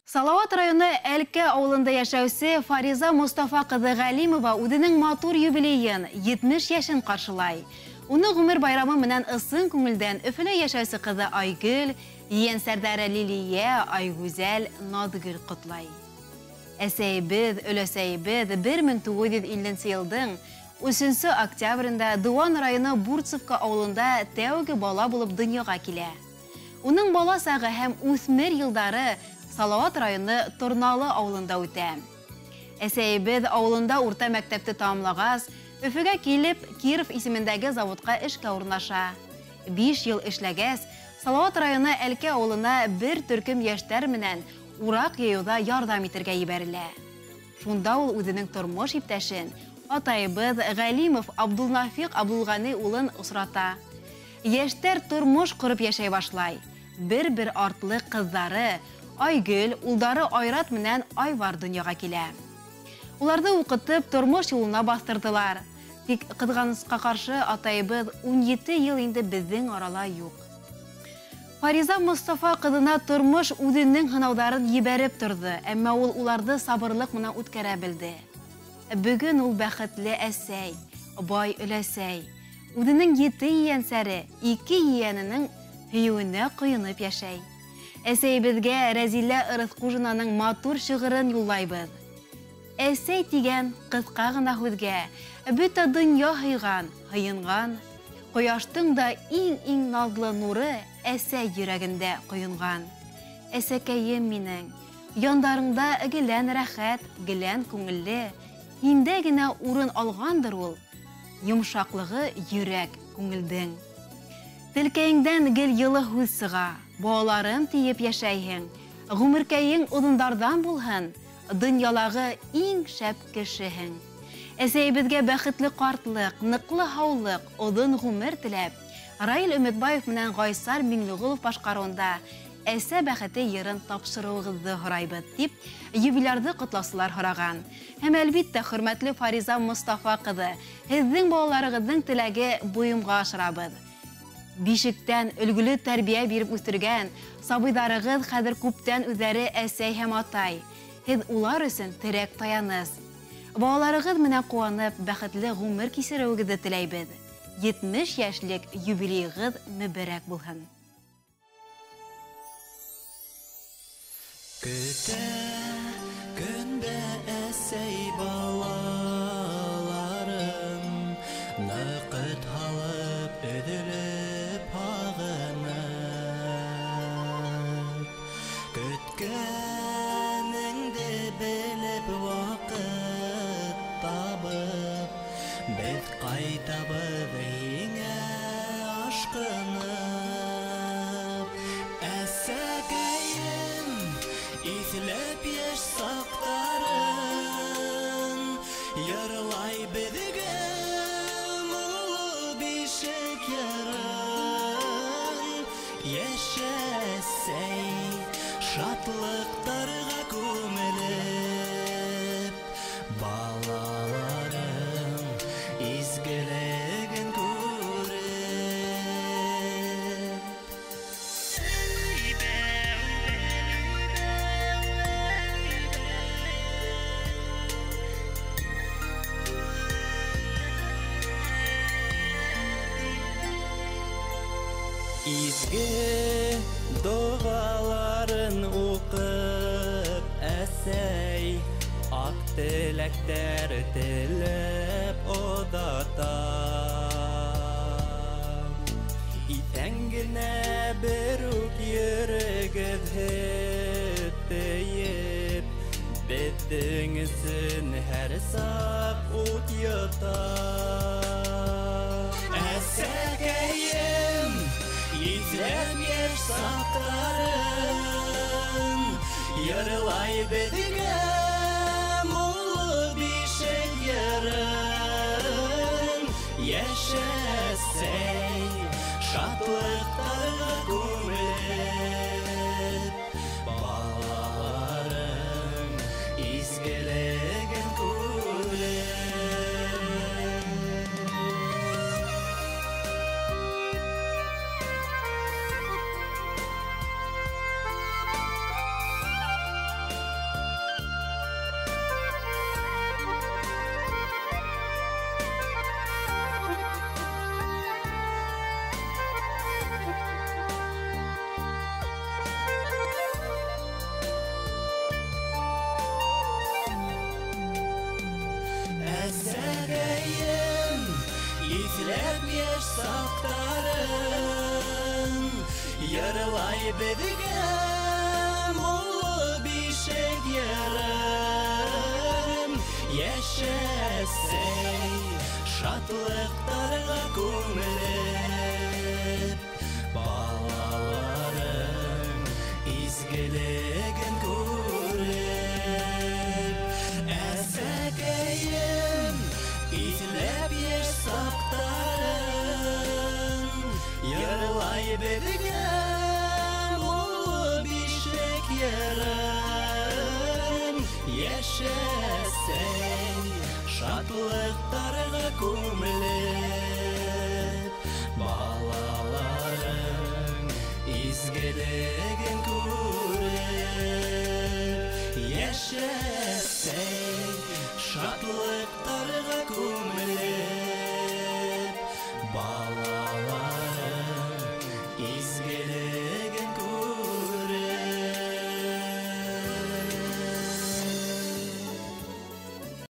Салават районы Әлкә ауылында яшәүсе Фариза Мостафа ҡыҙы Ғәлимова үҙенең матур юбилейын 70 йәшен ҡаршылай. Уны ғүмер байрамы менән ысын күңелдән Өфөлә йәшәүсе ҡыҙы Айгөл, ейәнсәрҙәре Лилиә, Айгүзәл, Наҙгөл ҡотлай. Әсәйебеҙ, өләсәйебеҙ 1950 йылдың 3 октябрендә Дыуан районы Бурцевка ауылында тәүге бала булып донъяға килә. Уның бала сағы һәм үҫмер йылдары Салават районы Торналы ауылында үтә. Әсәйебеҙ ауылында урта мәктәпте тамамлағас, Өфөгә килеп Киров исемендәге заводҡа эшкә урынлаша. 5 йыл эшләгәс, Салават районы Әлкә ауылына бер төркөм йәштәр менән ураҡ йыйыуҙа ярҙам итергә ебәрелә. Шунда ул үҙенең тормош иптәшен, атайыбыҙ Ғәлимов Абдулнафиҡ Абдулғани улын осрата. Йәштәр тормош ҡороп йәшәй башлай. Бер-бер артлы ҡыҙҙары Айгөл, улдары Айрат менән Айвар донъяға килә. Уларҙы уҡытып, тормош юлына баҫтырҙылар. Тик ҡыҙғанысҡа ҡаршы атайыбыҙ 17 йыл инде беҙҙең арала юҡ. Фариза Мостафа ҡыҙына тормош үҙенең һынауҙарын ебәреп торҙо, әммә ул уларҙы сабырлыҡ менән үткәрә белде. Бөгөн ул бәхетле әсәй, бай өләсәй. Үҙенең 7 ейәнсәре, 2 ейәненең һөйөүенә ҡойоноп йәшәй. Әсәйебеҙгә Рәзилә Ырыҫҡужинаның матур шиғырын юллайбыҙ. Әсәй тигән ҡыҫҡа ғына һүҙгә бөтә донъя һыйған, һыйынған. Ҡояштың да иң-иң наҙлы нуры әсәй йөрәгендә ҡойонған. Әсәкәйем минең, яндарыңда гелән рәхәт, гелән күңелле, һиндә генә урын алғандыр ул, йомшаҡлығы йөрәк күңелдең. Телкәйеңдән гел йылы һүҙ сыға, балаларым тиеп йәшәйһең, ғүмеркәйең оҙондарҙан булһын, донъялағы иң шәп кешеһең. Әсәйебеҙгә бәхетле ҡартлыҡ, ныҡлы һаулыҡ, оҙон ғүмер теләп, Раил Өмөтбаев менән Ғайсар Миңлеғолов башҡарыуында «Әсә бәхете» йырын тапшырыуығыҙҙы һорайбыҙ, тип юбилярҙы ҡотлаусылар һораған. Һәм әлбиттә, хөрмәтле Фариза Мостафа ҡыҙы, һеҙҙең балаларығыҙҙың теләге бойомға ашырабыҙ. Бишектән өлгөлө тәрбиә биреп үҫтергән сабыйҙарығыҙ хәҙер күптән үҙҙәре әсәй һәм атай. Һеҙ улар өсөн терәк таяныс. Балаларығыҙ менән ҡыуанып, бәхетле ғүмер кисереүегеҙҙе теләйбеҙ. 70 йәшлек юбилейығыҙ мөбәрәк булһын. Көтә көндә әсәй балаларын, ныҡыт һалып өҙөлөп һағынып, көткәнеңде белеп ваҡыт табып, беҙ ҡайтабыҙ һиңә ашҡынып. Әсәкәйем, иҫләп йәш саҡтарын, йырлай беҙгә моңло бишек йырын. Йәшә әсәй, шатлыҡтарға күмелеп, балаларың изгелеген күреп. Изге доғаларын уҡып әсәй, аҡ теләктәр теләп оҙата. Иҫән генә бер үк йөрөгөҙ һөт тейеп, беҙҙең өсөн һәр саҡ ут йота. Әсәкәйем, иҫләп йәш саҡтарын, йырлай беҙгә моңло бишек йырын. Йәшә әсәй, шатлыҡтарға күмелеп, балаларың изгелеген күреп. саҡтарын. Йырлай беҙгә моңло бишек йырын. Йәшәсәй шатлыҡтарға күмелеп, балаларың изгелеген күреп. Әсәкәйем, иҫләп йәш саҡтарын, йырлай беҙгә моңло бишек йырын. Йәшәсәй шатлыҡтарға күмелеп, балаларың изгелеген күреп. Йәшәсәй шатлыҡтарға күмелеп, балаларың изгелеген.